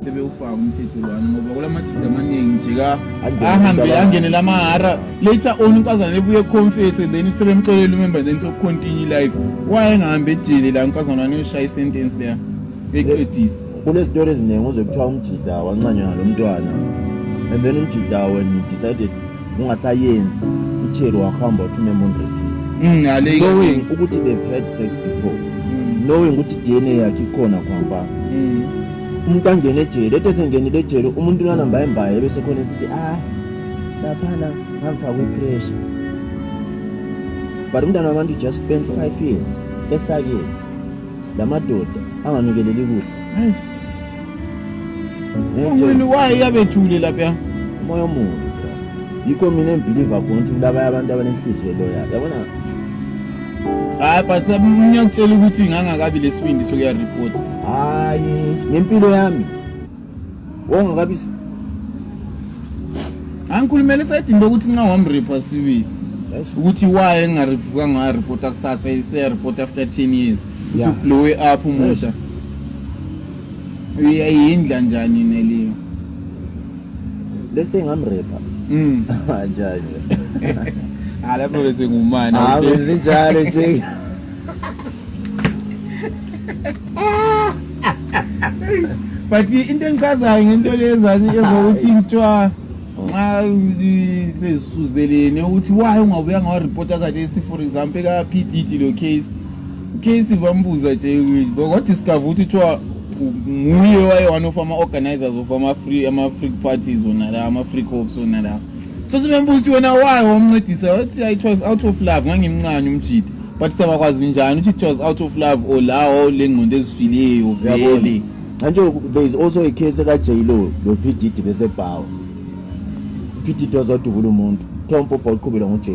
Sebewufaka umthetho lwana ngoba kulamajida amaningi nje ka Angene ahambe into angene lamahara later on inkazana ebuye confess and then sebemxolela umember, then sokucontinue life. Why engahambi ejele la inkazana wani yoshaya isentence leya eqedisa? Kunezitori eziningi uze kuthiwa umjida wancanywa lo mntwana, and then umjida, when he decided ungasayenzi icheri, wahamba wathi umemondrepile, Ale knowing ukuthi they've had sex before, knowing ukuthi DNA yakhe ikhona khwampa. Umuntu angene ejele, ethi esengenile ejele umuntu lana mbayembaye, bese khona esithi, "Ah, laphana ngamfakwa ipressure." But umntana wabantu just spent 5 years esakele la madoda anganukeleli kuhle. Wena, why yabethule lapha? Umoya omubi, bro. Yikho mina engibhiliva khona ukuthi kulabanye abantu abanenhliziyo loyal, yabona. Hayi, but ngiyakutshela ukuthi ngangakabi lesibindi sokuya report. Hayi, ngempilo yami wongakabi. Angikhulumela esayidini lokuthi nxa wamrepa sibili, ukuthi why engarivukanga waripota kusasa, iseyaripota after 10 years, usublowe up umusha, uyayindla njani neliyo? Bese ngamrepa njani? Ah, lapho bese ngumana. Ah, benzinjalo nje. But into engichazayo ngento lezani ezokuthi kuthiwa nxa sezisuzelene ukuthi why ungabuya ngawaripota khathesi, for example ka-P Diddy lo case, case bambuza nje, kwadiscover ukuthi kuthiwa nguye waye one of ama-organizers of ama-free parties wona la, ama-freak offs wona la. So sebembuza ukuthi wena why wamncedisa, wathi, "It was out of love, ngangimncane umjida." But sabakwazi njani ukuthi it was out of love or lawo le ngqondo ezifileyo vele? Manje there is also a case ka J Lo lo P Diddy besebhawa. P Diddy wazadubula umuntu. Kuthiwa umpopha uqhubela ngo J.